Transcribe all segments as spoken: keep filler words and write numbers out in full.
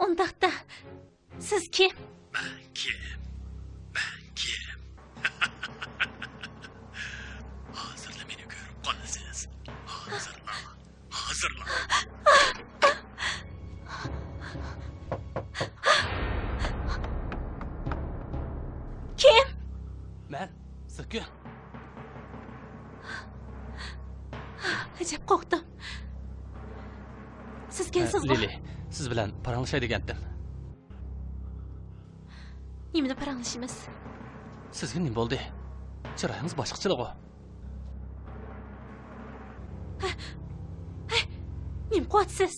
ئۇنداقتا، سىز كىم؟ مەن كىم؟ مەن كىم؟ ھازىرلا مېنى كۆرۈپ قالىسىز. ھازىرلا. ھازىرلا. كىم؟ مەن، سىكۈن. ئەجەب قورقتۇم. سىزكەنسىزغۇ؟ لىلى، سىز بىلەن پاراڭلىشاي دېگەنتىم. نېمىدە پاراڭلىشىمىز؟ سىزگە نېمە بولدى؟ چىرايىڭىز باشقىچىلىغۇ. ھە؟ ھە؟ نېمە قىلىۋاتىسىز؟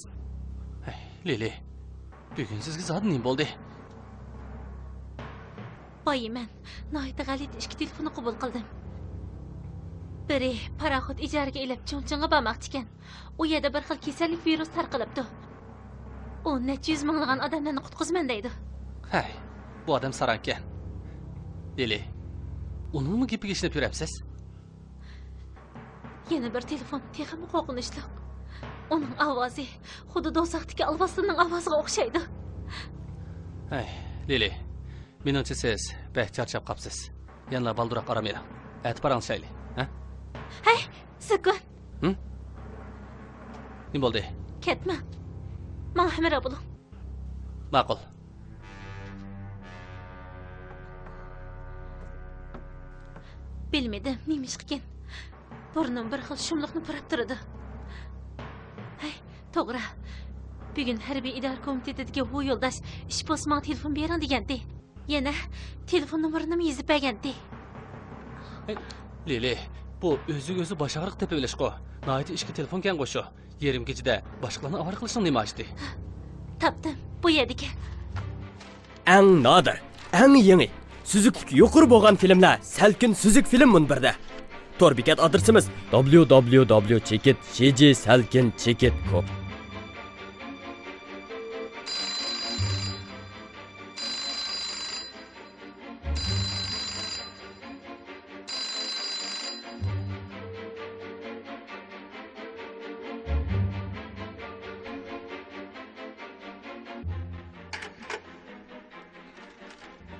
ھەي، لىلى، بۈگۈن سىزگە زادى نېمە بولدى؟ بايا مەن ناھايىتى غەلىتە ئىككى تېلېفوننى قوبۇل قىلدىم. بىرى پاراخوت ئىجارىگە ئېلىپ چۇڭچىڭغا بارماقچىكەن. ئۇ يەردە بىر خىل كېسەللىك ۋىرۇس تارقىلىپتۇ. ئۇ نەچچە يۈز مىڭلىغان ئادەملەرنى قۇتقۇزىمەن دەيدۇ. ھەي، بۇ ئادەم ساراڭكەن. لىلى، ئۇنىڭمۇ گېپىگە ئىشىنىپ يۈرەمسىز؟ يەنە بىر تېلېفون تېخىمۇ قورقۇنچلۇق. ئۇنىڭ ئاۋازى خۇددى دوزاختىكى ئالۋاستىنىڭ ئاۋازىغا ئوخشايدۇ. ھەي، لىلى، مېنىڭچە سىز بەك چارچاپ قاپسىز. يەنىلا بالدۇرراق ئارام ئېلىڭ. ئەتە پاراڭلىشايلى، ھە؟ ھەي، سۈكۈن. ھىم؟ نېمە بولدى؟ كەتمە. ماڭا ھەمراھ بولۇڭ. ماقۇل. بىلمىدىم، نېمىشقىكىن. بۇرنۇم بىر خىل شۇملۇقنى پۇراپ تۇرىدۇ. ھەي، توغرا. بۈگۈن ھەربىي ئىدارە كومىتېتىدىكى ۋۇ يولداش ئىش بولسا ماڭا تېلېفون بېرىڭ دېگەنتى. يەنە تېلېفون نومۇرىنىمۇ يېزىپ بەرگەنتى. ھەي، لىلى، بۇ ئۆزىگە ئۆزى باش ئاغرىق تېپىۋېلىشقۇ. ناھايىتى ئىچكى تېلېفونكەنغۇ شۇ. يېرىم كېچىدە باشقىلارنى ئاۋارە قىلىشنىڭ نېمە ھاجىتى؟ تاپتىم، بۇ يەردىكەن. ئەڭ نادىر، ئەڭ يېڭى، سۈزۈكلۈكى يۇقىرى بولغان فىلىملەر سەلكىن سۈزۈك فىلىم مۇنبىرىدە. تور بېكەت ئادرېسىمىز دابليۇ دابليۇ دابليۇ چېكىت شى جى سەلكىن چېكىت كوم.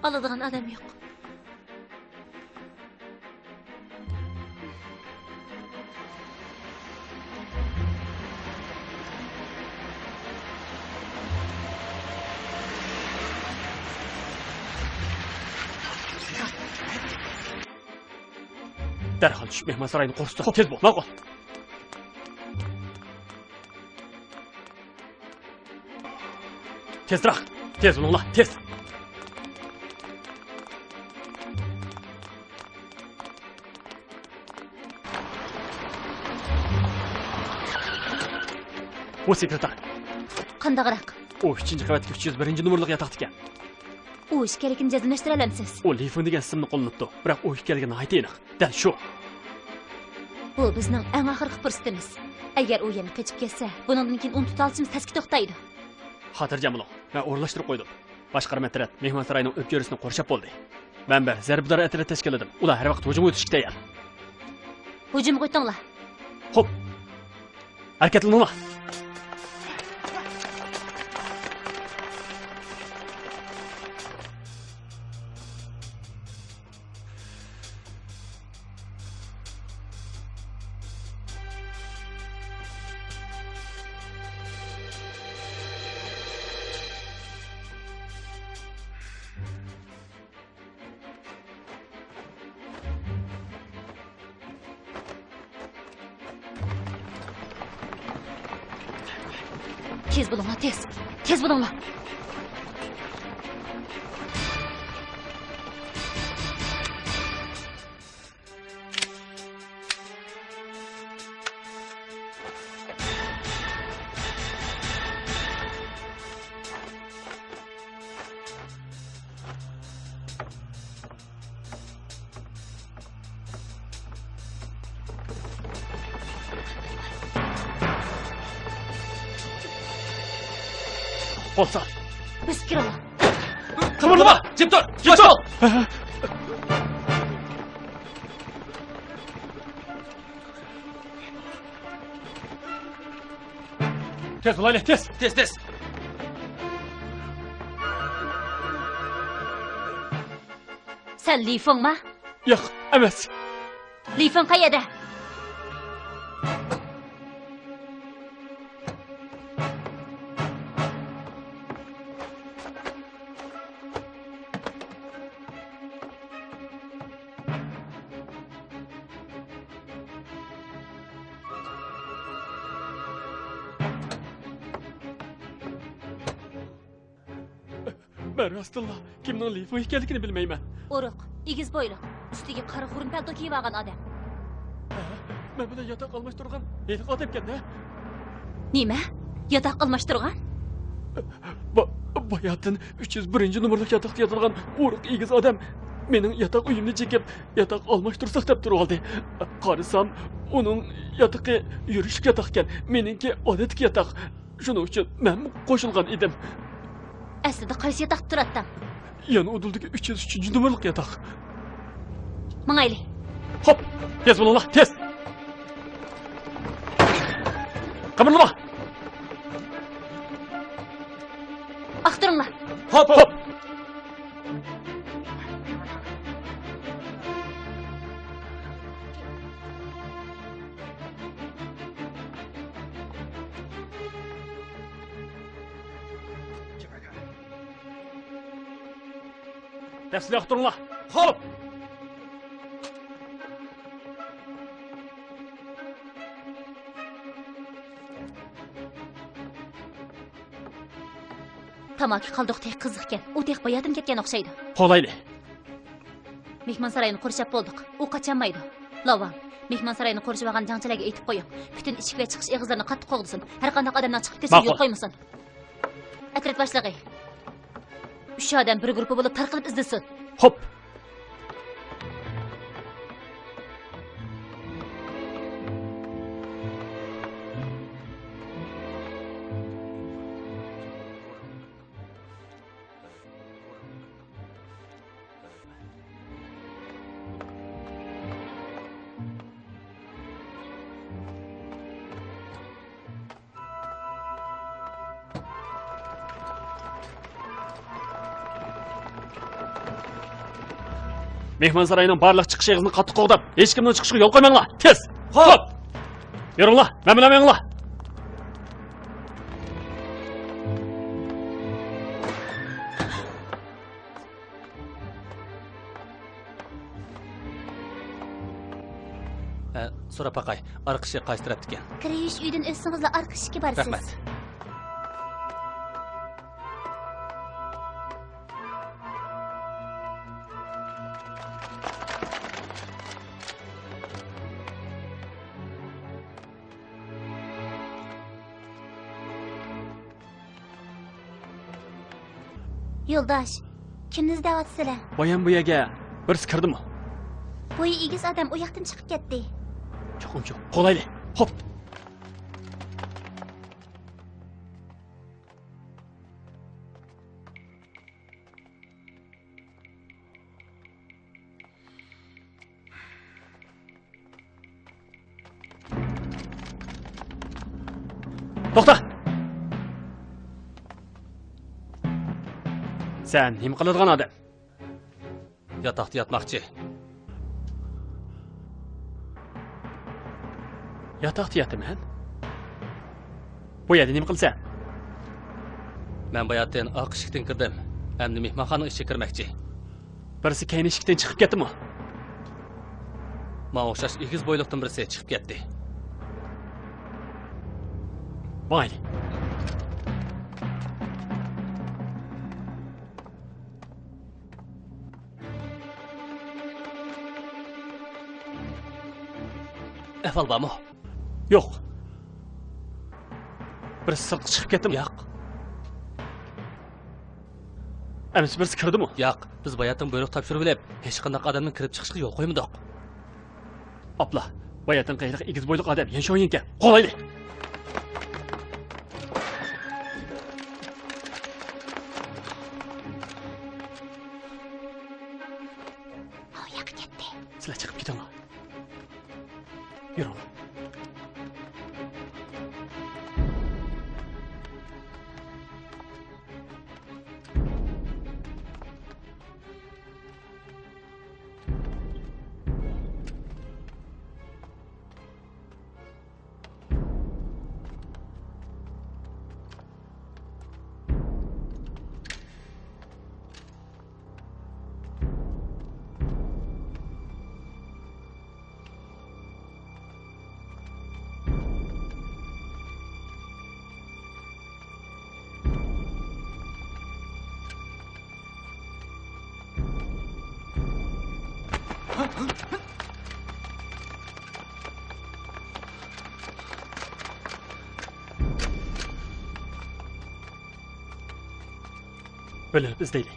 ئالىدىغان ئادەم يوق. دەرھال چۈشۈپ مېھمانساراينى قورسىتىڭ. خوپ، تېز بول. ماقۇل. تېزراق! تېز بولۇڭلار، تېز! ۋۇ سېكرېتار. قانداقراق؟ ئۇ ئۈچىنچى قەۋەتتىكى ئۈچ يۈز بىرىنچى نومۇرلۇق ياتاقتىكەن. ئۇ ئىككىلىكىنى جەزملەشتۈرەلەمسىز؟ ئۇ لىفېڭ دېگەن ئىسىمنى قوللىنىپتۇ، بىراق ئۇ ئىكەنلىكى ناھايىتى ئېنىق. دەل شۇ. بۇ بىزنىڭ ئەڭ ئاخىرقى پۇرسىتىمىز. ئەگەر ئۇ يەنە قېچىپ كەتسە، بۇنىڭدىن كېيىن ئۇنى تۇتالىشىمىز تەسكە توختايدۇ. خاتىرجەم بولۇڭ، مەن ئورۇنلاشتۇرۇپ قويدۇم. باشقارما ئەترەت مېھمانساراينىڭ ئۆپكە يورۇسىنى قورشاپ بولدى. مەنبە زەربىدار ئەترەت تەشكىللىدىم. ئۇلار ھەر ۋاقىت ھۇجۇمغا ئۆتۈشكە تەييار. ھۇجۇمغا ئۆتۈڭلار. خوپ. ھەرىكەتلىنىڭلار. تېز بولۇڭلار، تېز! تېز بولۇڭلار! بولسا. بېسىپ كىرىڭلار. قىمىرلىما! جىم تۇر! جىم تۇر! تېز بولايلى، تېز! تېز، تېز! لى فېڭما؟ ياق، ئەمەس. لى فېڭ قەيەردە؟ مەن راستتىنلا كىمنىڭ لى فېڭ ئىكەنلىكىنى بىلمەيمەن. ئورۇق، ئېگىز بويلۇق، ئۈستىگە قارا خۇرۇم پەلتو كىيىۋالغان ئادەم. ھە، مەن بىلەن ياتاق ئالماشتۇرغان ھېلىقى ئادەمكەن-دە. نېمە؟ ياتاق ئالماشتۇرغان؟ با-، باياتىن ئۈچ يۈز بىرىنچى نومۇرلۇق ياتاقتا ياتىدىغان ئورۇق ئېگىز ئادەم مېنىڭ ياتاق ئۆيۈمنى چېكىپ، ياتاق ئالماشتۇرساق دەپ تۇرۇۋالدى. قارىسام، ئۇنىڭ ياتىقى يۈرۈشلۈك ياتاقكەن، مېنىڭكى ئادەتتىكى ياتاق. شۇنىڭ ئۈچۈن مەنمۇ قوشۇلغان ئىدىم. ئەسلىدە قايسى ياتاقتا تۇراتتىڭ؟ يەنە ئۇدۇلدىكى ئۈچ يۈز ئۈچىنچى نومۇرلۇق ياتاق. ماڭايلى. خوپ، تېز بولۇڭلار، تېز. قىمىرلىما. ئاختۇرۇڭلار. خوپ، خوپ. دەسلەپ تۇرۇڭلار. خوپ! تاماكا قالدۇقى تېخى قىزىقكەن. ئۇ تېخى باياتىن كەتكەن ئوخشايدۇ. قولايلى. مېھمانساراينى قورشاپ بولدۇق. ئۇ قاچالمايدۇ. لاۋاڭ، مېھمانساراينى قورشىۋالغان جەڭچىلەرگە ئېيتىپ قويۇڭ، پۈتۈن ئىشىك ۋە چىقىش ئېغىزلىرىنى قاتتىق قوغدىسۇن. ھەرقانداق ئادەمنىڭ چىقىپ كېتىشىگە يول قويمىسۇن. ئەترەت باشلىقى، ئۈچ ئادەم بىر گۇرۇپپا بولۇپ تارقىلىپ ئىزدىسۇن. خوپ. مېھمانساراينىڭ بارلىق چىقىش ئېغىزىنى قاتتىق قوغداپ، ھېچكىمنىڭ چىقىشىغا يول قويماڭلار. تېز! خوپ! يۈرۈڭلار، مەن بىلەن مېڭىڭلار. ھە، سوراپ باقاي، ئارقا ئىشىك قايسى تەرەپتىكەن؟ كىرىش ئۆيدىن ئۆتسىڭىزلا ئارقا ئىشىكى بارسىز. رەھمەت. يولداش، كىمنى ئىزدەۋاتىسىلەر؟ بايام بۇ يەرگە بىرسى كىردىمۇ؟ بويى ئېگىز ئادەم ئۇ ياقتىن چىقىپ كەتتى. چوقۇم شۇ. قولايلى. خوپ. توختا! سەن نېمە قىلىدىغان ئادەم؟ ياتاقتا ياتماقچى. ياتاقتا ياتىمەن. بۇ يەردە نېمە قىلىسەن؟ مەن باياتىن ئارقا ئىشىكتىن كىردىم. ئەمدى مېھمانخانىنىڭ ئىچىگە كىرمەكچى. بىرسى كەينى ئىشىكتىن چىقىپ كەتتىمۇ؟ ماڭا ئوخشاش ئېگىز بويلۇقتىن بىرسى چىقىپ كەتتى. ماڭايلى. ئەھۋال بارمۇ؟ يوق. بىرسى سىرتقا چىقىپ كەتتىمۇ؟ ياق. ئەمىسە بىرسى كىردىمۇ؟ ياق. بىز باياتىن بۇيرۇق تاپشۇرۇۋېلىپ، ھېچقانداق ئادەمنىڭ كىرىپ چىقىشىغا يول قويمىدۇق. ئاپلا، باياتىنقى ھېلىقى ئىككىز بويلۇق ئادەم يەنشويىنكەن. قولايلى! ئۇ ياققا كەتتى. سىلەر چىقىپ كېتىڭلار. يۈرۈڭلار. بۆلۈنۈپ ئىزدەيلى.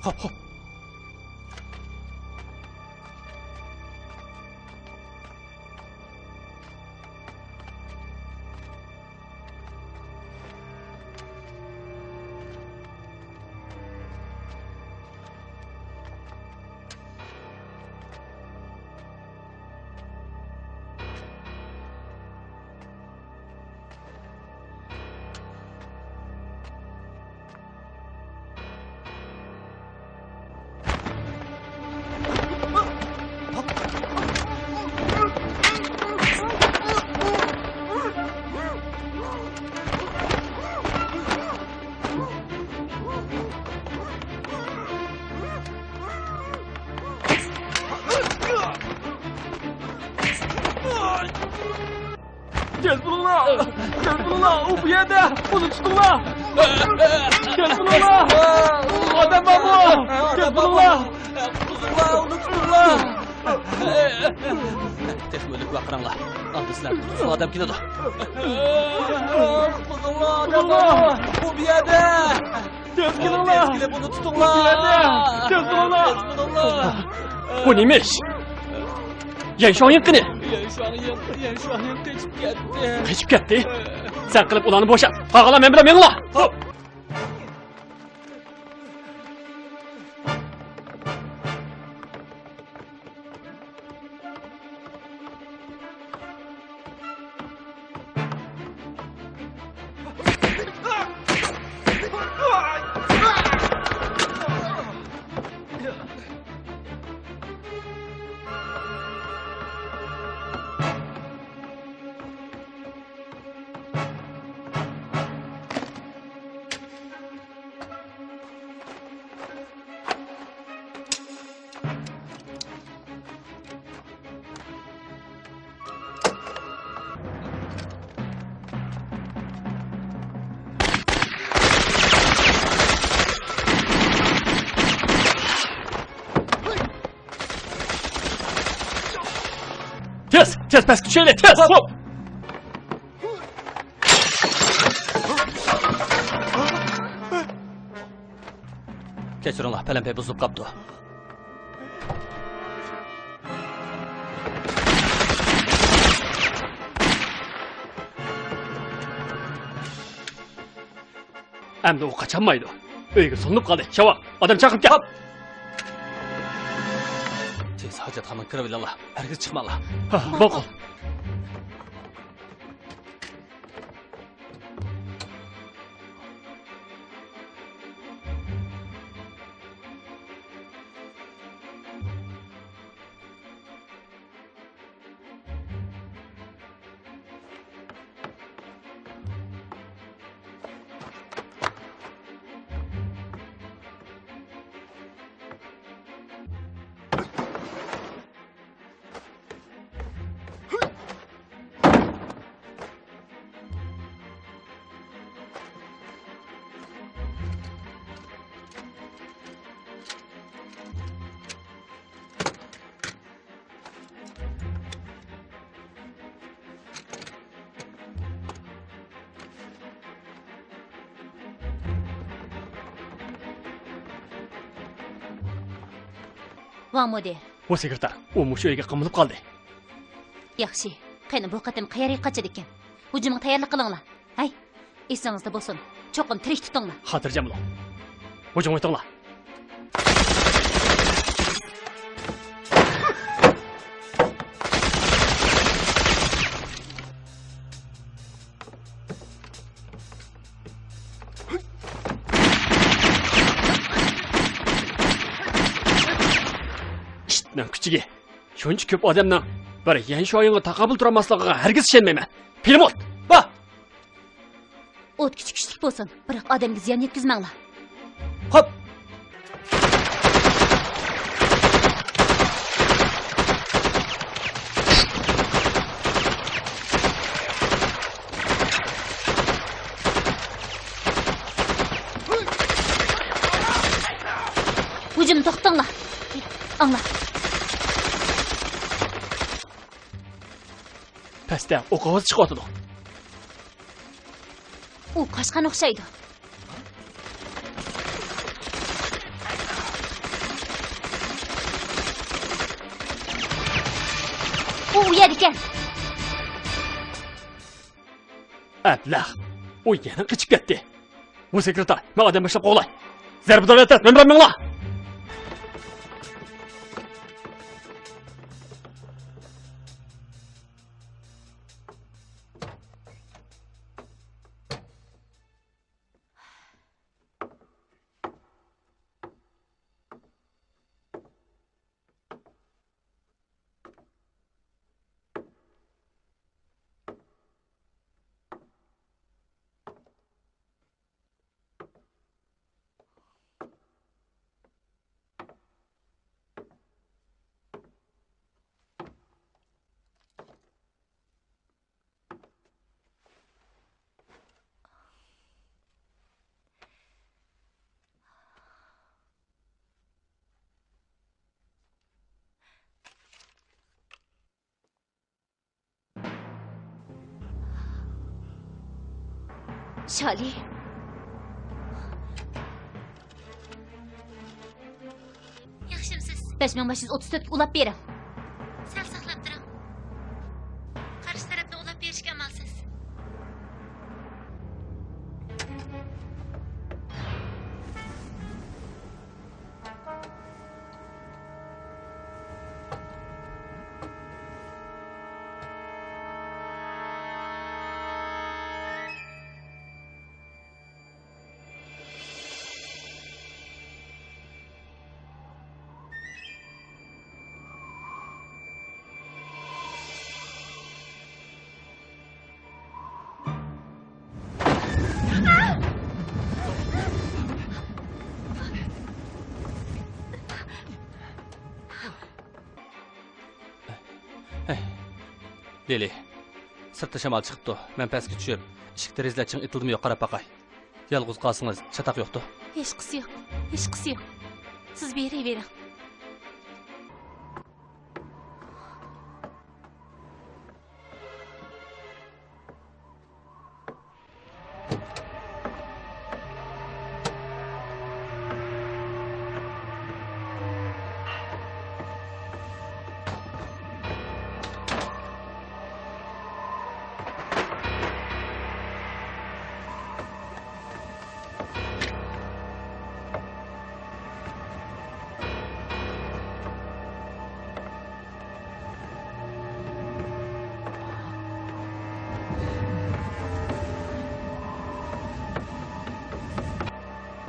خوپ، خوپ. تېز بولۇڭلار! تېز بولۇڭلار! ئۇ بۇ يەردە! ئۇنى تۇتۇڭلار! تېز بولۇڭلار! ئادەم بارمۇ؟ تېز بولۇڭلار! تېخىمۇ ئۆلۈك ۋارقىراڭلار! ئاندىن سىلەرنى تۇتقۇزغۇ ئادەم كېلىدۇ! تېز بولۇڭلار! ئۇ بۇ يەردە! تېز كېلىڭلار! تېز كېلىپ ئۇنى تۇتۇڭلار! تېز بولۇڭلار! تېز بولۇڭلار! بۇ نېمە ئىش؟ يەن شۇاڭيىڭ قېنى؟ يەن شۇاڭيىڭ، يەن شۇاڭيىڭ قېچىپ كەتتى. قېچىپ كەتتى؟ سەن قېلىپ ئۇلارنى بوشات. قالغانلار مەن بىلەن مېڭىڭلار. خوپ. تېز، تېز پەسكە چۈشەيلى، تېز! خوپ! كەچۈرۈڭلار، پەلەمپەي بۇزۇلۇپ قاپتۇ. ئەمدى ئۇ قاچالمايدۇ. ئۆيگە سولىنىپ قالدى. شاۋا، ئادەم چاقىرىپ كەل. تېز ھاجەتخانىغا كىرىۋېلىڭلار. ھەرگىز چىقماڭلار. ھا، ماقۇل. ۋاڭ مۇدىر. ۋۇ سېكرېتار، ئۇ مۇشۇ ئۆيگە قامىلىپ قالدى. ياخشى. قېنى، بۇ قېتىم قەيەرگە قاچىدىكەن؟ ھۇجۇمغا تەييارلىق قىلىڭلار. ھەي، ئېسىڭىزدە بولسۇن، چوقۇم تىرىك تۇتۇڭلار. خاتىرجەم بولۇڭ. ھۇجۇمغا ئۆتۈڭلار. ئىتنىڭ كۈچىگە! شۇنچە كۆپ ئادەمنىڭ بىر يەن شۇايىڭغا تاقابىل تۇرالماسلىقىغا ھەرگىز ئىشەنمەيمەن. پىلىموت! با! ئوت كۈچى كۈچلۈك بولسۇن، بىراق ئادەمگە زىيان يەتكۈزمەڭلار. خوپ! ھۇجۇمنى توختىتىڭلار. ئاڭلا. پەستە ئوق ئاۋازى چىقىۋاتىدۇ. ئۇ قاچقان ئوخشايدۇ. ئۇ ئۇ يەردىكەن. ئەبلەخ! ئۇ يەنە قېچىپ كەتتى. ۋۇ سېكرېتار، مەن ئادەم باشلاپ قوغلاي. زەربىدار ئېتىڭ، مەن بىلەن مېڭىڭلار! شالى. ياخشىمسىز؟ بەش مىڭ بەش يۈز ئوتتۇز تۆتكە ئۇلاپ بېرىڭ. سەل ساقلاپ تۇرۇڭ. قارشى تەرەپنى ئۇلاپ بېرىشكە ئامالسىز. ھەي، لىلى، سىرتتا شامال چىقىپتۇ. مەن پەسكە چۈشۈپ، ئىشىك دېرىزىلەر چىڭ ئېتىلدىمۇ يوق قاراپ باقاي. يالغۇز قالسىڭىز چاتاق يوقتۇ؟ ھېچقىسى يوق، ھېچقىسى يوق. سىز بېرىۋېرىڭ.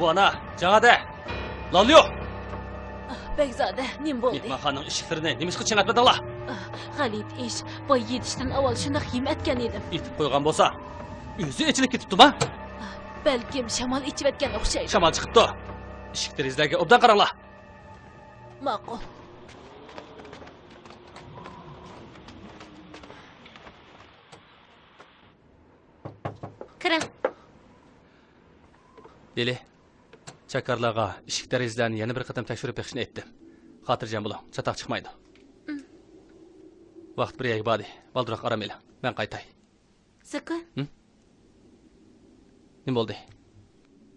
ۋۇ ئانا، جاڭادە، لاليۇ! بەگزادە، نېمە بولدى؟ مېھمانخانىنىڭ ئىشىكلىرىنى نېمىشقا چىڭ ئەتمىدىڭلار؟ غەلىتە ئىش، باي يېتىشتىن ئاۋۋال شۇنداق ھىم ئەتكەن ئىدىم. ئېتىپ قويغان بولسا، ئۆزى ئېچىلىپ كېتىپتۇما؟ بەلكىم شامال ئېچىۋەتكەن ئوخشايدۇ. شامال چىقىپتۇ. ئىشىك دېرىزىلەرگە ئوبدان قاراڭلار. ماقۇل. كىرىڭ. لىلى، چاكارلارغا ئىشىك دېرىزىلەرنى يەنە بىر قېتىم تەكشۈرۈپ بېقىشنى ئېيتتىم. خاتىرجەم بولۇڭ، چاتاق چىقمايدۇ. ۋاقىت بىر يەرگە باردى. بالدۇرراق ئارام ئېلىڭ. مەن قايتاي. زىكۇ. ھىم؟ نېمە بولدى؟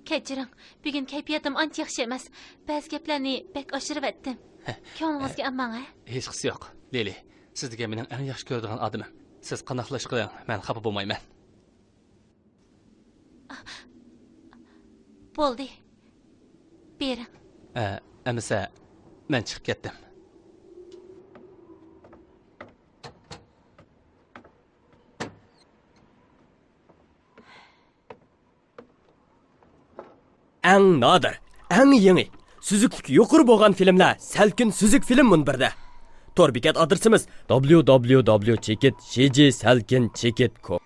كەچۈرۈڭ، بۈگۈن كەيپىياتىم ئانچە ياخشى ئەمەس. بەزى گەپلەرنى بەك ئاشۇرۇۋەتتىم. كۆڭلىڭىزگە ئالماڭ، ھە؟ ھېچقىسى يوق، لىلى. سىز دېگەن مېنىڭ ئەڭ ياخشى كۆرىدىغان ئادىمىم. سىز قانداقلا ئىش قىلىڭ، مەن خاپا بولمايمەن. بولدى. بېرىڭ. ئە، ئەمىسە، مەن چىقىپ كەتتىم. ئەڭ نادىر، ئەڭ يېڭى، سۈزۈكلۈكى يۇقىرى بولغان فىلىملەر سەلكىن سۈزۈك فىلىم مۇنبىرىدە. تور بېكەت ئادرېسىمىز: دابليۇ دابليۇ دابليۇ چېكىت شى جى سەلكىن چېكىت كوم.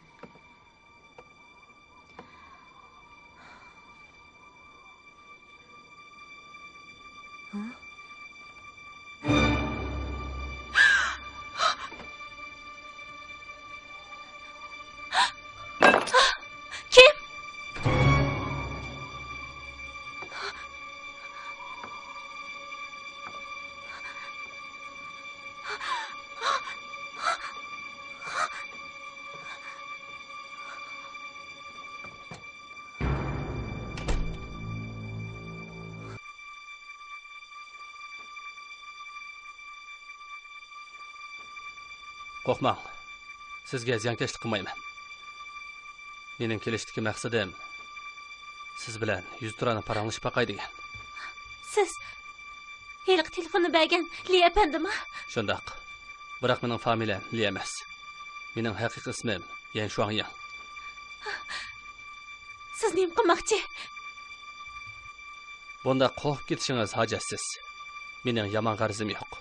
كىم؟ قورقماڭ، سىزگە زىيانكەشلىك قىلمايمەن. مېنىڭ كېلىشتىكى مەقسىتىم سىز بىلەن يۈزتۇرانە پاراڭلىشىپ باقاي دېگەن. سىز ھېلىقى تېلېفوننى بەرگەن لى ئەپەندىما؟ شۇنداق. بىراق مېنىڭ فامىلەم لى ئەمەس. مېنىڭ ھەقىقىي ئىسمىم يەن شۇاڭيىڭ. سىز نېمە قىلماقچى؟ بۇنداق قورقۇپ كېتىشىڭىز ھاجەتسىز. مېنىڭ يامان غەرىزىم يوق.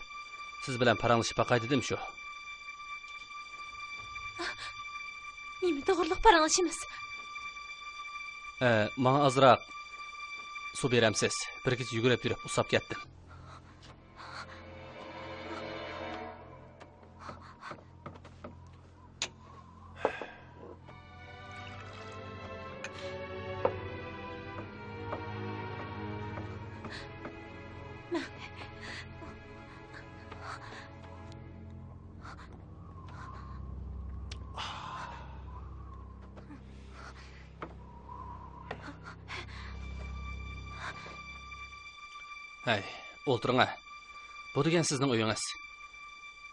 سىز بىلەن پاراڭلىشىپ باقاي دېدىم شۇ. نېمە توغرىلىق پاراڭلىشىمىز؟ ئە، ماڭا ئازراق سۇ بېرەمسىز؟ بىر كېچە يۈگۈرۈپ يۈرۈپ ئۇسساپ كەتتىم. ھەي، ئولتۇرۇڭ ھە. بۇ دېگەن سىزنىڭ ئۆيىڭىز.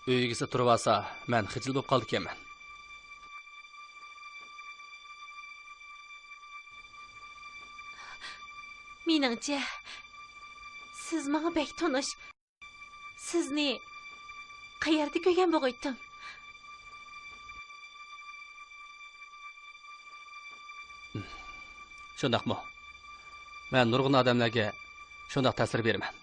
ئۆي ئىگىسى تۇرۇۋالسا، مەن خىجىل بولۇپ قالىدىكەنمەن. مېنىڭچە، سىز ماڭا بەك تونۇش. سىزنى قەيەردە كۆرگەن بولغۇيتتۇم؟ شۇنداقمۇ؟ مەن نۇرغۇن ئادەملەرگە شۇنداق تەسىر بېرىمەن.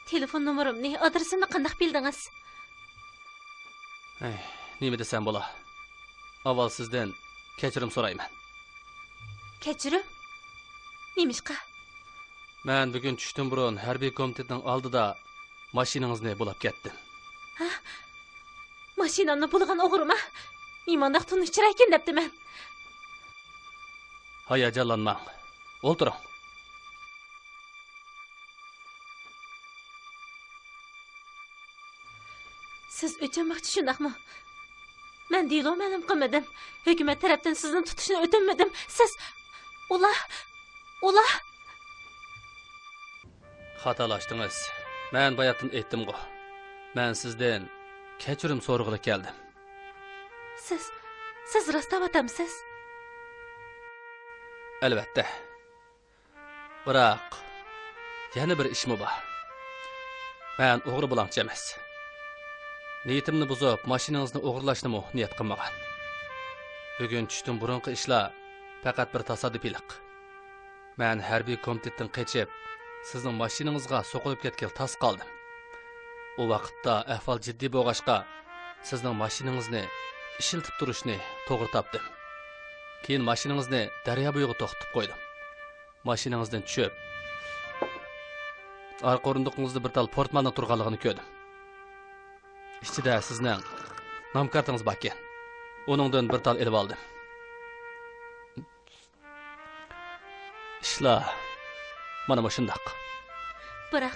تېلېفون نومۇرۇمنى، ئادرېسىمنى قانداق بىلدىڭىز؟ ھەي، نېمە دېسەم بولا؟ ئاۋۋال سىزدىن كەچۈرۈم سورايمەن. كەچۈرۈم؟ نېمىشقا؟ مەن بۈگۈن چۈشتىن بۇرۇن ھەربىي كومىتېتنىڭ ئالدىدا ماشىنىڭىزنى بۇلاپ كەتتىم. ھە؟ ماشىنامنى بۇلىغان ئوغرىما؟ نېمانداق تونۇش چىرايكەن دەپتىمەن. ھاياجانلانماڭ. ئولتۇرۇڭ. سىز ئۆچ ئالماقچى، شۇنداقمۇ؟ مەن دېلو مەلۇم قىلمىدىم. ھۆكۈمەت تەرەپتىن سىزنى تۇتۇشنى ئۆتۈنمىدىم. سىز، ئۇلار، ئۇلار. خاتالاشتىڭىز. مەن باياتىن ئېيتتىمغۇ. مەن سىزدىن كەچۈرۈم سورىغىلى كەلدىم. سىز، سىز راست دەۋاتامسىز؟ ئەلۋەتتە. بىراق، يەنە بىر ئىشمۇ بار. مەن ئوغرى بۇلاڭچى ئەمەس. نىيىتىمنى بۇزۇپ، ماشىنىڭىزنى ئوغرىلاشنىمۇ نىيەت قىلمىغان. بۈگۈن چۈشتىن بۇرۇنقى ئىشلار پەقەت بىر تاسادىپىيلىق. مەن ھەربىي كومىتېتتىن قېچىپ، سىزنىڭ ماشىنىڭىزغا سوقۇلۇپ كەتكىلى تاس قالدىم. ئۇ ۋاقىتتا ئەھۋال جىددىي بولغاچقا، سىزنىڭ ماشىنىڭىزنى ئىشلىتىپ تۇرۇشنى توغرا تاپتىم. كېيىن ماشىنىڭىزنى دەريا بويىغا توختىتىپ قويدۇم. ماشىنىڭىزدىن چۈشۈپ، ئارقا ئورۇندۇقىڭىزدا بىر تال پورتماننىڭ تۇرغانلىقىنى كۆردۈم. ئىچىدە سىزنىڭ نام كارتىڭىز باركەن. ئۇنىڭدىن بىر تال ئېلىۋالدىم. ئىشلار مانا مۇشۇنداق. بىراق،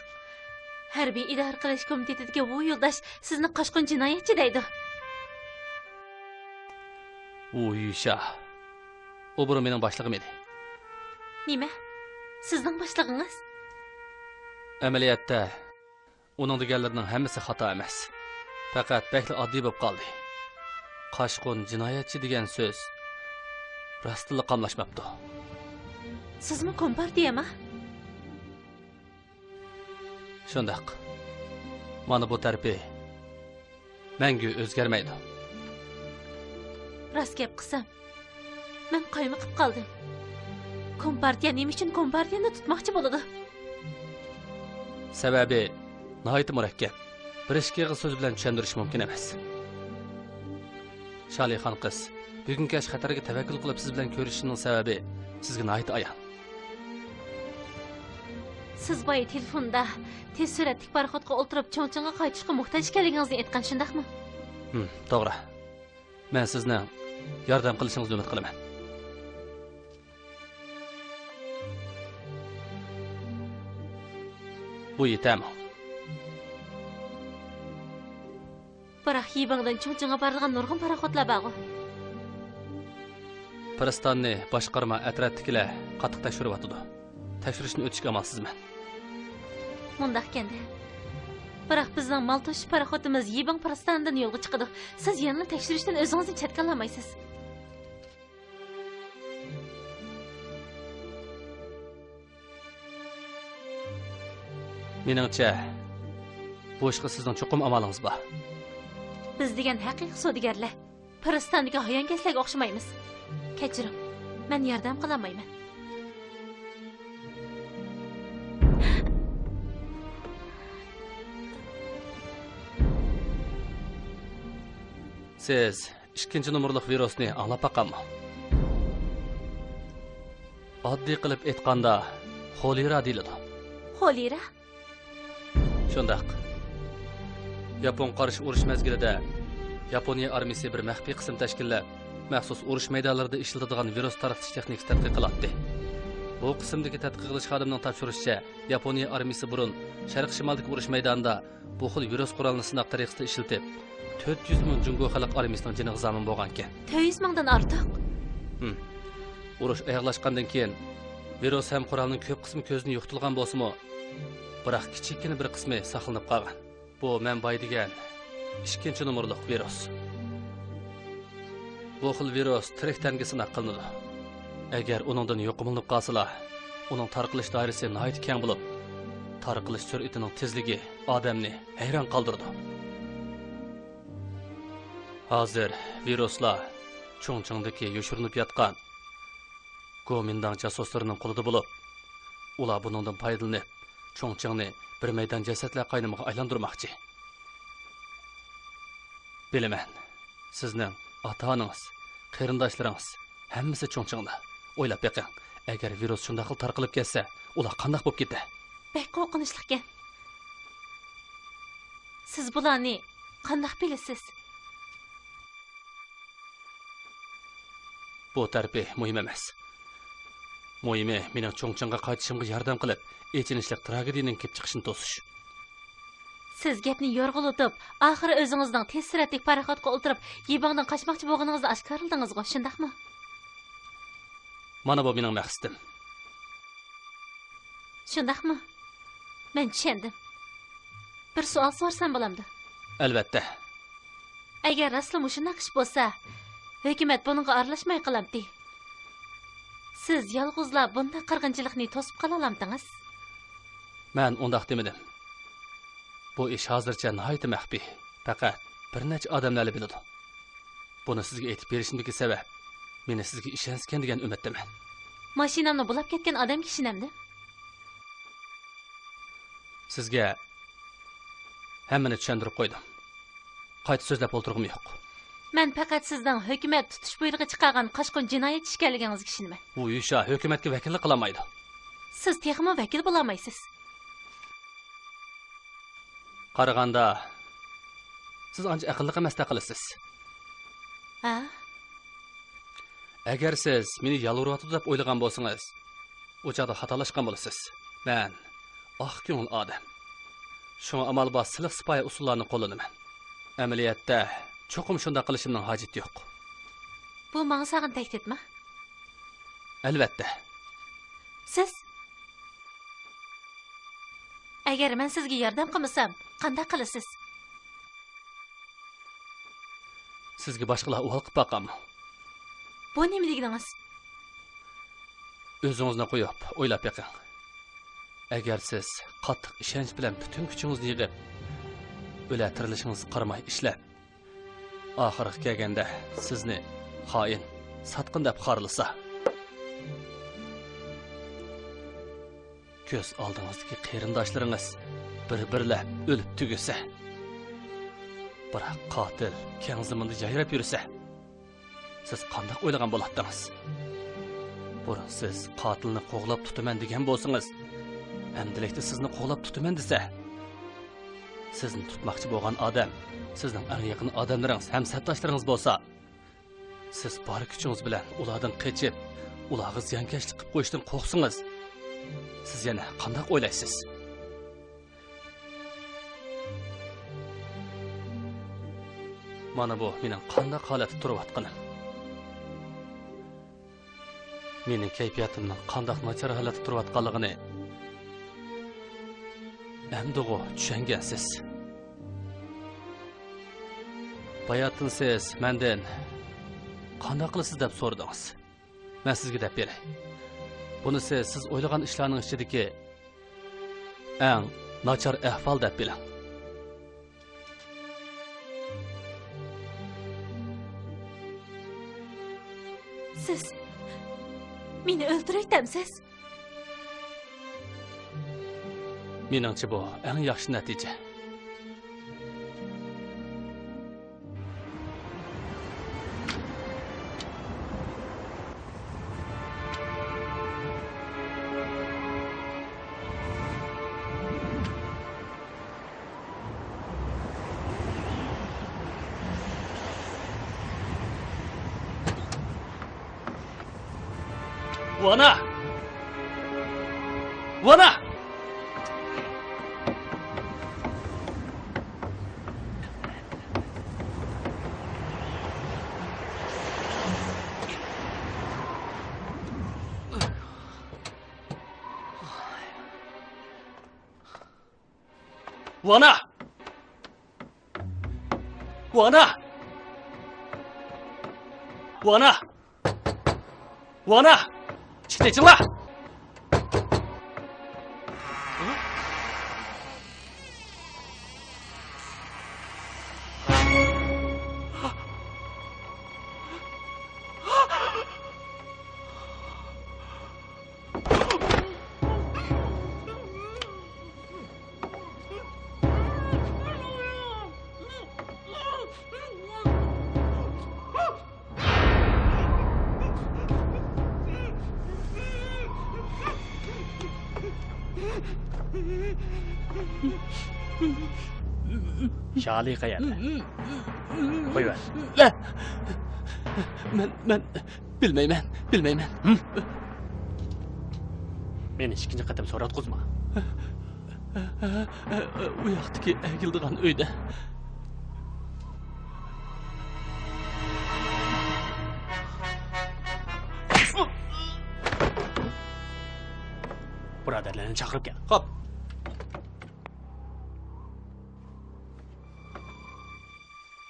ھەربىي ئىدارە قىلىش كومىتېتىدىكى ۋۇ يولداش سىزنى قاچقۇن جىنايەتچى دەيدۇ. ۋۇ يۈشا. ئۇ بۇرۇن مېنىڭ باشلىقىم ئىدى. نېمە؟ سىزنىڭ باشلىقىڭىز؟ ئەمەلىيەتتە، ئۇنىڭ دېگەنلىرىنىڭ ھەممىسى خاتا ئەمەس. پەقەت بەكلا ئاددىي بولۇپ قالدى. قاچقۇن جىنايەتچى دېگەن سۆز راستتىنلا قاملاشماپتۇ. سىزمۇ كومپارتىيەما؟ شۇنداق. مانا بۇ تەرىپى مەڭگۈ ئۆزگەرمەيدۇ. راست گەپ قىلسام، مەن قايمىقىپ قالدىم. كومپارتىيە نېمە ئۈچۈن كومپارتىيەنى تۇتماقچى بولىدۇ؟ سەۋەبى ناھايىتى مۇرەككەپ. بىر ئىككى ئېغىز سۆز بىلەن چۈشەندۈرۈش مۇمكىن ئەمەس. شالىخان قىز، بۈگۈنكى ئاشۇ خەتەرگە تەۋەككۈل قىلىپ سىز بىلەن كۆرۈشۈشنىڭ سەۋەبى سىزگە ناھايىتى ئايان. سىز بايا تېلېفوندا تېز سۈرئەتلىك پاراخوتقا ئولتۇرۇپ چۇڭچىڭغا قايتىشقا موھتاج ئىكەنلىكىڭىزنى ئېيتقان، شۇنداقمۇ؟ ھىم، توغرا. مەن سىزنىڭ ياردەم قىلىشىڭىزنى ئۈمىد قىلىمەن. بۇ يېتەرمۇ؟ بىراق يىبىڭدىن چۇڭچىڭغا بارىدىغان نۇرغۇن پاراخوتلار بارغۇ. پىرىستاننى باشقارما ئەترەتتىكىلەر قاتتىق تەكشۈرۈۋاتىدۇ. تەكشۈرۈشتىن ئۆتۈشكە ئامالسىزمەن. مۇنداق ئىكەندە، بىراق بىزنىڭ مال توشۇش پاراخوتىمىز يىبىڭ پىرىستانىدىن يولغا چىقىدۇ. سىز يەنىلا تەكشۈرۈشتىن ئۆزىڭىزنى چەتكە ئالالمايسىز. مېنىڭچە، بۇ ئىشقا سىزنىڭ چوقۇم ئامالىڭىز بار. بىز دېگەن ھەقىقىي سودىگەرلەر. پىرىستاندىكى ھايانكەشلەرگە ئوخشىمايمىز. كەچۈرۈڭ، مەن ياردەم قىلالمايمەن. سىز ئىككىنچى نومۇرلۇق ۋىرۇسنى ئاڭلاپ باققانمۇ؟ ئاددىي قىلىپ ئېيتقاندا، خولېرا دېيىلىدۇ. خولېرا؟ شۇنداق. ياپون قارشى ئۇرۇش مەزگىلىدە ياپونىيە ئارمىيىسى بىر مەخپىي قىسىم تەشكىللەپ، مەخسۇس ئۇرۇش مەيدانلىرىدا ئىشلىتىدىغان ۋىرۇس تارقىتىش تېخنىكىسى تەتقىق قىلاتتى. بۇ قىسىمدىكى تەتقىق قىلىش خادىمىنىڭ تاپشۇرۇشىچە، ياپونىيە ئارمىيىسى بۇرۇن شەرقىي شىمالدىكى ئۇرۇش مەيدانىدا بۇ خىل ۋىرۇس قورالىنى سىناق تەرىقىسىدە ئىشلىتىپ، تۆت يۈز مىڭ جۇڭگو خەلق ئارمىيىسىنىڭ جېنىغا زامىن بولغانىكەن. تۆت يۈز مىڭدىن ئارتۇق؟ ھىم. ئۇرۇش ئاياغلاشقاندىن كېيىن، ۋىرۇس ھەم قورالنىڭ كۆپ قىسمى كۆزدىن يوقىتىلغان بولسىمۇ، بىراق كىچىككىنە بىر قىسمى ساقلىنىپ قالغان. بۇ مەن باي دېگەن ئىككىنچى نومۇرلۇق ۋىرۇس. بۇ خىل ۋىرۇس تىرىك تەنگە سىناق قىلىنىدۇ. ئەگەر ئۇنىڭدىن يۇقۇملىنىپ قالسىلا، ئۇنىڭ تارقىلىش دائىرىسى ناھايىتى كەڭ بولۇپ، تارقىلىش سۈرئىتىنىڭ تېزلىكى ئادەمنى ھەيران قالدۇرىدۇ. ھازىر ۋىرۇسلار چۇڭچىڭدىكى يوشۇرۇنۇپ ياتقان گومىنداڭ جاسۇسلىرىنىڭ قولىدا بولۇپ، ئۇلار بۇنىڭدىن پايدىلىنىپ، چۇڭچىڭنى بىر مەيدان جەسەتلەر قاينىمىغا ئايلاندۇرماقچى. بىلىمەن، سىزنىڭ ئاتا-ئانىڭىز، قېرىنداشلىرىڭىز، ھەممىسى چۇڭچىڭدا. ئويلاپ بېقىڭ، ئەگەر ۋىرۇس شۇنداقلا تارقىلىپ كەتسە، ئۇلار قانداق بولۇپ كېتە؟ بەك قورقۇنچلۇقكەن. سىز بۇلارنى قانداق بىلىسىز؟ بۇ تەرىپى مۇھىم ئەمەس. مۇھىمى، مېنىڭ چۇڭچىڭغا قايتىشىمغا ياردەم قىلىپ، ئېچىنىشلىق تراگېدىيەنىڭ كېلىپ چىقىشىنى توسۇش. سىز گەپنى يورغىلىتىپ، ئاخىرى ئۆزىڭىزنىڭ تېز سۈرئەتلىك پاراخوتقا ئولتۇرۇپ، يىبىڭدىن قاچماقچى بولغىنىڭىزنى ئاشكارىلىدىڭىزغۇ، شۇنداقمۇ؟ مانا بۇ مېنىڭ مەقسىتىم. شۇنداقمۇ؟ مەن چۈشەندىم. بىر سوئال سورىسام بولامدۇ؟ ئەلۋەتتە. ئەگەر راستلا مۇشۇنداق ئىش بولسا، ھۆكۈمەت بۇنىڭغا ئارىلاشماي قالامتى؟ سىز يالغۇزلا بۇنداق قىرغىنچىلىقنى توسۇپ قالالامتىڭىز؟ مەن ئۇنداق دېمىدىم. بۇ ئىش ھازىرچە ناھايىتى مەخپىي. پەقەت بىر نەچچە ئادەملەرلا بىلىدۇ. بۇنى سىزگە ئېيتىپ بېرىشىمدىكى سەۋەب، مېنى سىزگە ئىشەنسىكەن دېگەن ئۈمىدتىمەن. ماشىنامنى بۇلاپ كەتكەن ئادەمگە ئىشىنەمدۇ؟ سىزگە ھەممىنى چۈشەندۈرۈپ قويدۇم. قايتا سۆزلەپ ئولتۇرغۇم يوق. مەن پەقەت سىزنىڭ ھۆكۈمەت تۇتۇش بۇيرۇقى چىقارغان قاچقۇن جىنايەتچى ئىكەنلىكىڭىزگە ئىشىنىمەن. ۋۇ يۈشا ھۆكۈمەتكە ۋەكىللىك قىلالمايدۇ. سىز تېخىمۇ ۋەكىل بولالمايسىز. قارىغاندا، سىز ئانچە ئەقىللىق ئەمەستەك قىلىسىز. ھە؟ ئەگەر سىز مېنى يالۋۇرۇۋاتىدۇ دەپ ئويلىغان بولسىڭىز، ئۇ چاغدا خاتالاشقان بولىسىز. مەن ئاق كۆڭۈل ئادەم. شۇڭا ئامال بار سىلىق سىپايە ئۇسۇللارنى قوللىنىمەن. ئەمەلىيەتتە، چوقۇم شۇنداق قىلىشىمنىڭ ھاجىتى يوق. بۇ ماڭا سالغان تەھدىتمۇ؟ ئەلۋەتتە. سىز؟ ئەگەر مەن سىزگە ياردەم قىلمىسام، قانداق قىلىسىز؟ سىزگە باشقىلار ئۇۋال قىلىپ باققانمۇ؟ بۇ نېمە دېگىنىڭىز؟ ئۆزىڭىزنى قويۇپ، ئويلاپ بېقىڭ. ئەگەر سىز قاتتىق ئىشەنچ بىلەن پۈتۈن كۈچىڭىزنى يىغىپ، ئۆلە تىرىلىشىڭىزغا قارىماي ئىشلەپ، ئاخىرىغا كەلگەندە سىزنى خائىن، ساتقىن دەپ خارلىسا، كۆز ئالدىڭىزدىكى قېرىنداشلىرىڭىز بىر-بىرلەپ ئۆلۈپ تۈگىسە، بىراق قاتىل كەڭ زېمىندا يايراپ يۈرسە، سىز قانداق ئويلىغان بولاتتىڭىز؟ بۇرۇن سىز قاتىلنى قوغلاپ تۇتىمەن دېگەن بولسىڭىز، ئەمدىلىكتە سىزنى قوغلاپ تۇتىمەن دېسە، سىزنى تۇتماقچى بولغان ئادەم سىزنىڭ ئەڭ يېقىن ئادەملىرىڭىز ھەم سەپداشلىرىڭىز بولسا، سىز بار كۈچىڭىز بىلەن ئۇلاردىن قېچىپ، ئۇلارغا زىيانكەشلىك قىلىپ قويۇشتىن قورقسىڭىز، سىز يەنە قانداق ئويلايسىز؟ مانا بۇ مېنىڭ قانداق ھالەتتە تۇرۇۋاتقىنىم. مېنىڭ كەيپىياتىمنىڭ قانداق ناچار ھالەتتە تۇرۇۋاتقانلىقىنى ئەمدىغۇ چۈشەنگەنسىز. باياتىن سىز مەندىن قانداق قىلىسىز دەپ سورىدىڭىز. مەن سىزگە دەپ بېرەي. بۇنىسى سىز ئويلىغان ئىشلارنىڭ ئىچىدىكى ئەڭ ناچار ئەھۋال دەپ بىلىڭ. سىز مېنى ئۆلتۈرۈۋېتەمسىز؟ مېنىڭچە بۇ ئەڭ ياخشى نەتىجە. 我呢？我呢？ ۋانا! ۋانا! ۋانا! ۋانا! ئىشىكنى ئېچىڭلار! شالى قەيەردە؟ قويۇۋەر. مەن، مەن بىلمەيمەن، بىلمەيمەن. ھىم؟ مېنى ئىككىنچى قېتىم سوراتقۇزما. ئۇ ياقتىكى ئەگىلىدىغان ئۆيدە. بۇرادەرلەرنى چاقىرىپ كەل. خوپ.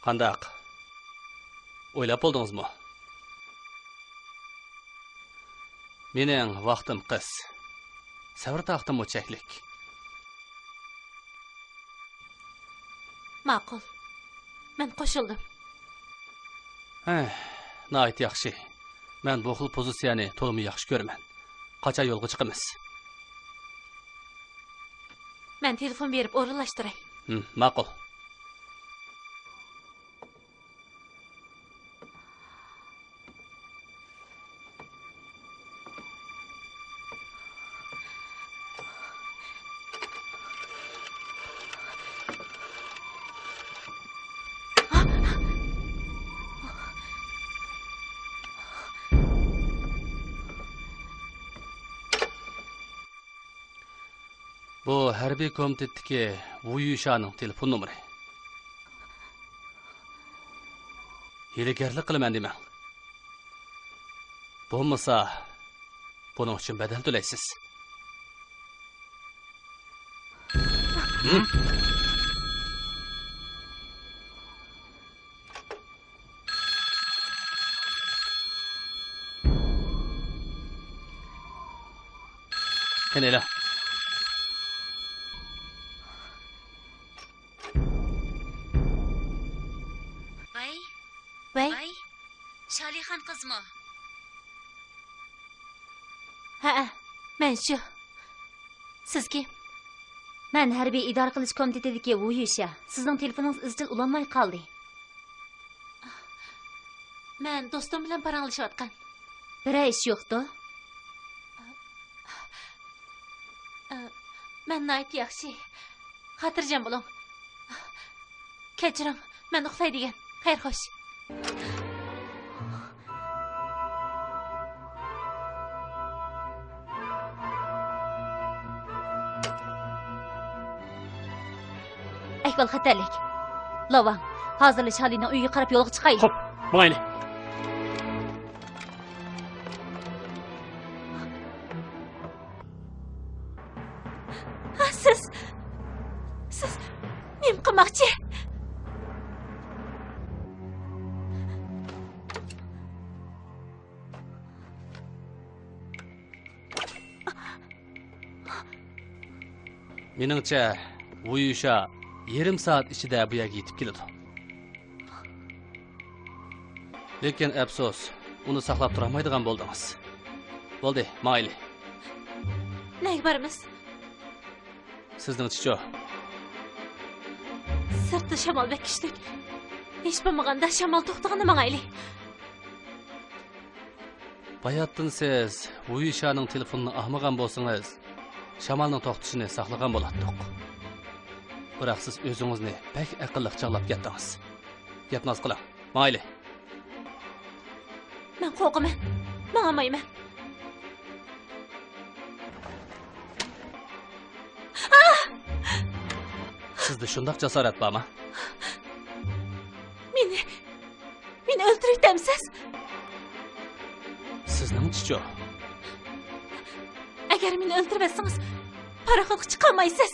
قانداق؟ ئويلاپ بولدىڭىزمۇ؟ مېنىڭ ۋاقتىم قىس، سەۋر تاقىتىممۇ چەكلىك. ماقۇل. مەن قوشۇلدۇم. ھە، ناھايىتى ياخشى. مەن بۇ خىل پوزىتسىيەنى تولىمۇ ياخشى كۆرىمەن. قاچان يولغا چىقىمىز؟ مەن تېلېفون بېرىپ ئورۇنلاشتۇراي. ھىم، ماقۇل. بۇ ھەربىي كومىتېتتىكى ۋۇ يۈشانىڭ تېلېفون نومۇرى. ھىيلىگەرلىك قىلىمەن دېمەڭ. بولمىسا، بۇنىڭ ئۈچۈن بەدەل تۆلەيسىز. قېنى ئېلىڭ. ۋەي. ۋەي. ۋەي. شالىخان قىزمۇ؟ ھەئە، مەن شۇ. سىز كىم؟ مەن ھەربىي ئىدارە قىلىش كومىتېتىدىكى ۋۇ يۈشيا. سىزنىڭ تېلېفونىڭىز ئىزچىل ئۇلانماي قالدى. مەن دوستۇم بىلەن پاراڭلىشىۋاتقان. بىرەر ئىش يوقتۇ؟ ئە، مەن ناھايىتى ياخشى. خاتىرجەم بولۇڭ. كەچۈرۈڭ، مەن ئۇخلاي دېگەن. خەير خوش. ئەھۋال خەتەرلىك. لاۋاڭ، ھازىرلا شالىنىڭ ئۆيىگە قاراپ يولغا چىقايلى. خوپ، ماڭايلى. سىز، سىز نېمە قىلماقچى؟ مېنىڭچە، ۋۇيۈشا يېرىم سائەت ئىچىدە بۇ يەرگە يېتىپ كېلىدۇ. لېكىن ئەپسۇس، ئۇنى ساقلاپ تۇرالمايدىغان بولدىڭىز. بولدى، ماڭايلى. نەگە بارىمىز؟ سىزنىڭچىچۇ؟ سىرتتا شامال بەك كۈچلۈك. ھېچ بولمىغاندا شامال توختىغىنى ماڭايلى. باياتتىن سىز ۋۇيۈشانىڭ تېلېفونىنى ئاڭلىمىغان بولسىڭىز، شامالنىڭ توختىشىنى ساقلىغان بولاتتۇق. بىراق سىز ئۆزىڭىزنى بەك ئەقىللىق چاغلاپ كەتتىڭىز. گەپنى ئاز قىلىڭ. ماڭايلى. مەن قورقىمەن. ماڭالمايمەن. سىزدە شۇنداق جاسارەت بارمۇ؟ مېنى، مېنى ئۆلتۈرۈۋېتەمسىز؟ سىزنىڭچىچۇ؟ ئەگەر مېنى ئۆلتۈرۈۋەتسىڭىز، پاراخوتقا چىقالمايسىز.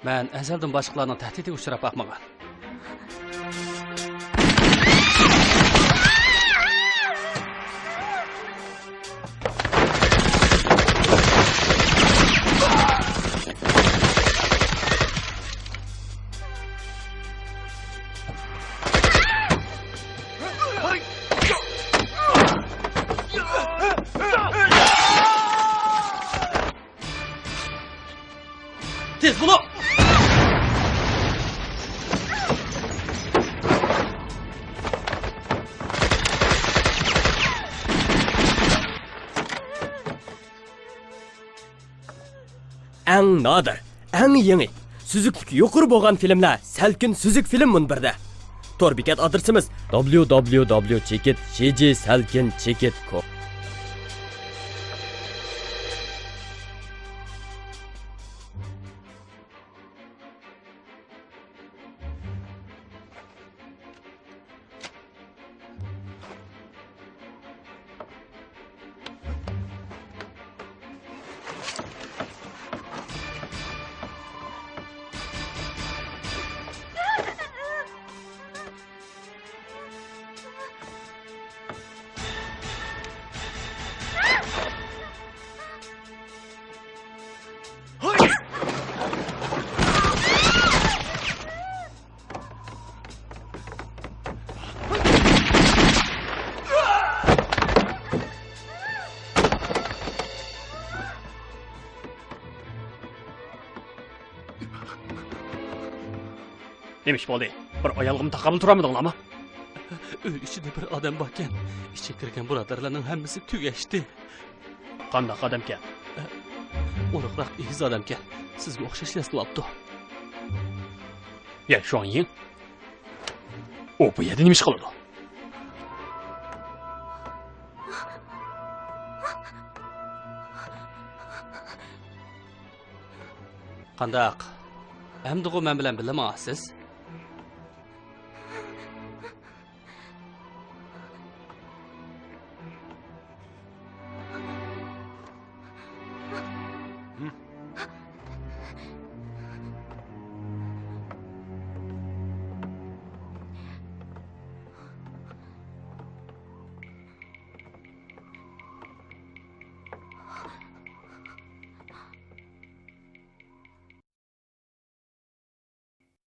مەن ئەزەلدىن باشقىلارنىڭ تەھدىتىگە ئۇچراپ باقمىغان. تېز بولۇڭ! ئەڭ نادىر، ئەڭ يېڭى، سۈزۈكلۈكى يۇقىرى بولغان فىلىملەر سەلكىن سۈزۈك فىلىم مۇنبىرىدە. تور بېكەت ئادرېسىمىز: دابليۇ دابليۇ دابليۇ چېكىت جى جى سەلكىن چېكىت كوم. نېمە ئىش بولدى؟ بىر ئايالغىمۇ تاقابىل تۇرالمىدىڭلارمۇ؟ ئۆي ئىچىدە بىر ئادەم باركەن. ئىچىگە كىرگەن بۇرادەرلەرنىڭ ھەممىسى تۈگەشتى. قانداق ئادەمكەن؟ ئورۇقراق ئېگىز ئادەمكەن. سىزگە ئوخشاش ياسىنىۋاپتۇ. يا شۇاڭيىڭ؟ ئۇ بۇ يەردە نېمە ئىش قىلىدۇ؟ قانداق؟ ئەمدىغۇ مەن بىلەن بىللە ماڭاسىز؟